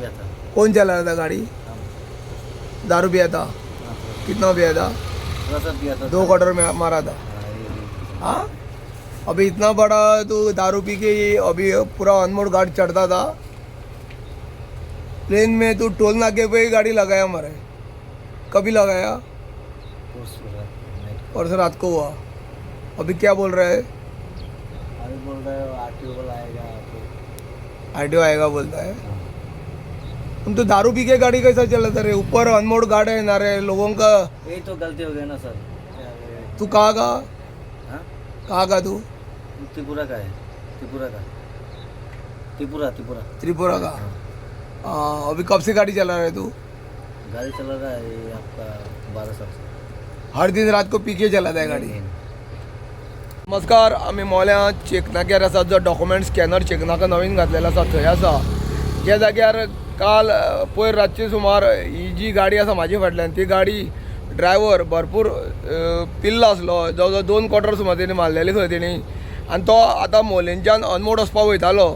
पिया था। कौन चला रहा था गाड़ी? हम। दारू पिया था? हाँ, थोड़ा। कितना पिया था? थोड़ा सा पिया था। दो क्वार्टर में मारा था? हाँ, हाँ, अभी इतना बड़ा तू दारू पी के अभी पूरा अनमोड घाट चढ़ता था। प्लेन में तू टोल नाके पे ही गाड़ी लगाया हमारे। कभी लगाया? परसों रात, नाइट। परसों रात को हुआ। अभी क्या बोल रहा है? अभी बोल रहे हो आरटीओ वाला आएगा तो। आरटीओ आएगा बोलता है। तुम तो दारू पी के गाड़ी कैसा चलाता रे? ऊपर अनमोड घाट है ना रे, लोगों का। यही तो गलती हो गया ना सर, क्या ये- तू कहाँ का? हाँ? कहाँ का तू? त्रिपुरा का है, त्रिपुरा का, त्रिपुरा, त्रिपुरा। त्रिपुरा का। हाँ, अभी कब से गाड़ी चला रहे तू? गाड़ी चला रहा है ये आपका 12 साल से। हर दिन रात को पी के चलाता है गाड़ी? नहीं। नमस्कार, आमी मोल्यां चेकनाक्यार आसा, जो डॉक्युमेंट स्कॅनर चेकनाका नवीन घातलेलो आसा थंय आसा। ज्या जाग्यार काल पयर रातचे सुमार ही जी गाडी आसा म्हाजे फाटल्यान, ती गाडी ड्रायव्हर भरपूर पिल्लो आसलो। जवळ जवळ 2 क्वॉर्टर सुमार तेणी मारलेली खंय तेणी आनी तो आतां मोलेंच्यान अनमोड वचपाक वयतालो।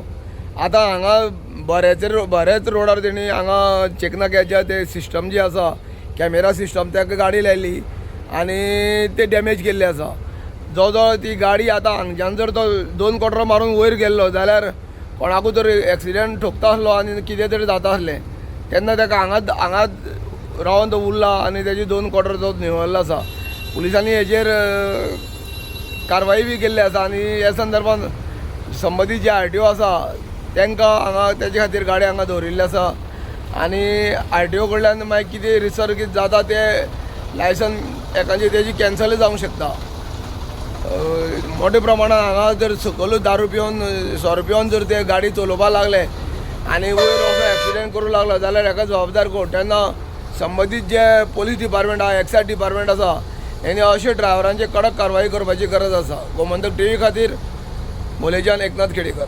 आतां हांगा बरेच बरेच रोडार तेणी हांगा चेकनाक्याच्या ते सिस्टम जी आसा, कॅमेरा सिस्टम, ताका गाडी लायली आनी ते डॅमेज केल्ले आसा। जवळ जवळ ती गाडी आतां हांगच्यान जर तो 2 क्वॉर्टर मारून वयर गेल्लो जाल्यार कोणाकूय तर एक्सिडंट ठोकता आसलो आनी कितें तरी जाता आसलें। तेन्ना ताका हांगाच हांगाच रावन तो उरला आनी तेजी 2 क्वॉर्टर तो निवळ्ळो आसा। पुलिसांनी हेजेर कारवाई बी केल्ली आसा आनी ह्या संदर्भान संबंदीत जे आरटीओ आसा तांकां हांगा तेजे खातीर गाडी हांगा दवरिल्ली आसा आनी आरटीओ कडल्यान मागीर कितें रिसर कितें जाता तें लायसन एकांचे तेजी कॅन्सलय जावंक शकता। मोठ्या प्रमाणात हांगा जर सकयल दारू पिवन, सोरो पिवन जर ते गाडी चलोवपाक लागले आनी वयर असो एक्सिडेंट करूंक लागलो जाल्यार हेका जबाबदार कोण? तेन्ना संबंदीत जे पोलीस डिपार्टमेंट आहा, एक्सायज डिपार्टमेंट आसा, हेणी अशे ड्रायव्हरांचेर कडक कारवाई करपाची गरज आसा। गोमंतक टीव्ही खातीर मोलेच्यान एकनाथ खेडेकर।